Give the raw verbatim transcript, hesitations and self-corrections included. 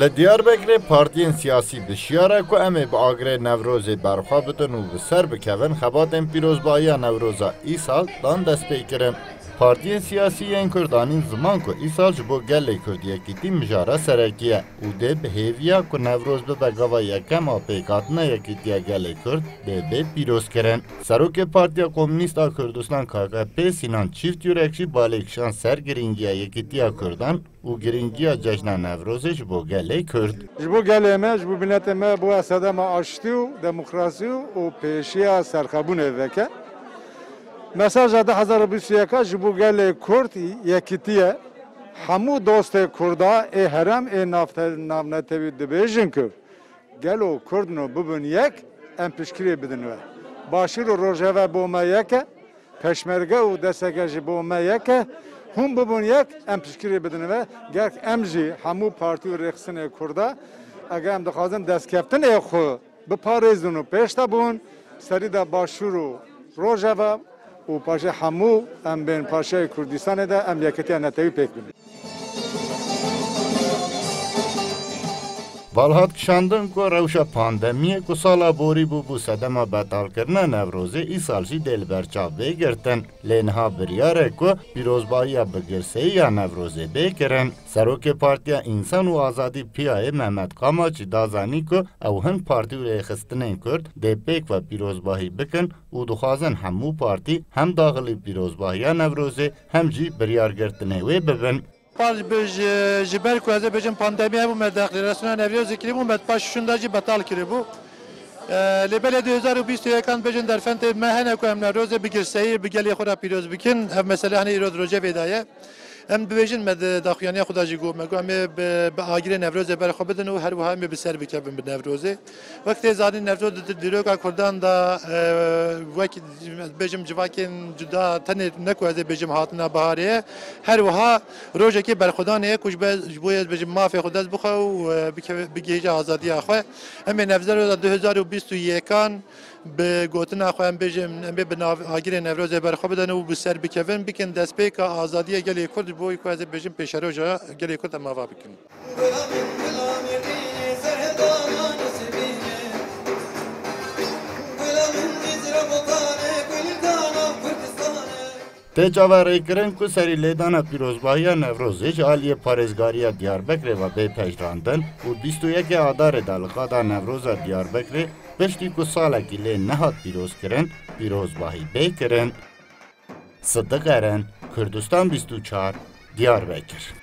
Li Diyarbekirê partiyên siyasî bi şiyara ku em ê bi agirê Newrozê berxwe bidin û bi ser bikevin, xebatên pîrozbahiya Newroza îsal dan destpêkirin. Partiyên siyasî yên Kurd anîn ziman ku îsal ji bo gelê Kurd yekîtî mijara serekî ye û dê bi hêviya ku Newroz bibe gava yekem a pêkhatina yekîtiya gelê Kurd dê bê pîrozkirin. Serokê Partiya Komûnîst a Kurdistan, K K P, Sînan Çîftyurek jî balê kişand ser girîngiya yekîtiya Kurdan û girîngiya cejna Newrozê ji bo gelê Kurd. Ji bo gelê me, ji bo miletê me, bûye sedema aştî û demokrasî û pêşiya serxwebûnê veke. Mesaja du hezar û bîst û yeka ji bo gelê Kurd yekîtî ye. Hemû dostê Kurda ê herêm ê navte-, navnetewî dibêjin ku gelo Kurdno bibin yek, em piştgirê bidin we. Başûr û Rojeve bo me yek e, Peşmerge û D S K ji bo me yek e, hûn bibin yek, em piştgirê bidin we. Gerek em jî hemû partî û rêxistinê Kurda, eger em dixwazin destkeftinê xwe biparêzin û pêş de bûn, serî de Başûr û Rojava û paşê hemû em bên parçeyê Kurdistanê de em yekitiya netewî pêk bînin. Val hat kişandin ku rewşa pandemiyê ku sala borî bû, bû sedema betalkirina Newrozê, îsal jî dê li ber çav bê girtin. Lê niha biryar e ku pîrozbahiya bi girseyî ya Newrozê bê kirin. Serokê Partiya Însan û Azadî, P I A, Mehmet Kamaç jî da zanîn ku ew hin partî û rêxistinên Kurd dê pêk ve pîrozbahî bikin û dixwazin hemû partî hem daxilî pîrozbahiya Newrozê hem jî biryargirtinê wê bibin. Paş bi ji, ji ber ku ez ê bêjim pandemî hebû, me deklarasyona Newrozê kiribû, me paş şûnda jî betal kiribû. E, lê belê du hezar û bîst û yekan bêjin derfetê me hene ku em Newrozê bi girseyî bi gelê xwe re pîroz bikin. Ev mesele hene îro di rojevê de ye. Em dibêjin, me di daxuyaniya xwe de jî got, me got, em ê bi, bi agirê Newrozê berxwe bidin û her wiha em ê bi ser bikevin bi Newrozê. Wek tê zanîn, Newroz di, di dîroka Kurdan de, e, wek, ez bêjim, civakên cuda, tenê ne ku ez ê bêjim hatina biharê ye, her wiha rojekê berxwedanê ye ku ji be-, ji bo, ez bêjim, mafê xwe dest bixwe û, e, bikeve-, bigihîje azadiya xwe. Em ê Newroza du hezar û bîst û yekan bi gotina xwe, em bêjin, em ê bi nav-, agirê Newrozê berxwe bidin û bi ser bikevin, bikin destpêka azadiya gelê Kurd, ji bo ku ez ê bêjim pêşeroja gelê Kurd em ava bikin. Tê çaverêkirin ku serî lêdana pîrozbahiya Newrozê ji aliyê parêzgariya Diyarbekirê ve bê pejirandin û bîst û yekê Adarê de li qada Newroza Diyarbekirê, piştî ku salekî lê nehat pîrozkirin, pîrozbahî bê kirin. Sidiq Eren, Kurdistan bîst û çar, Diyarbekir.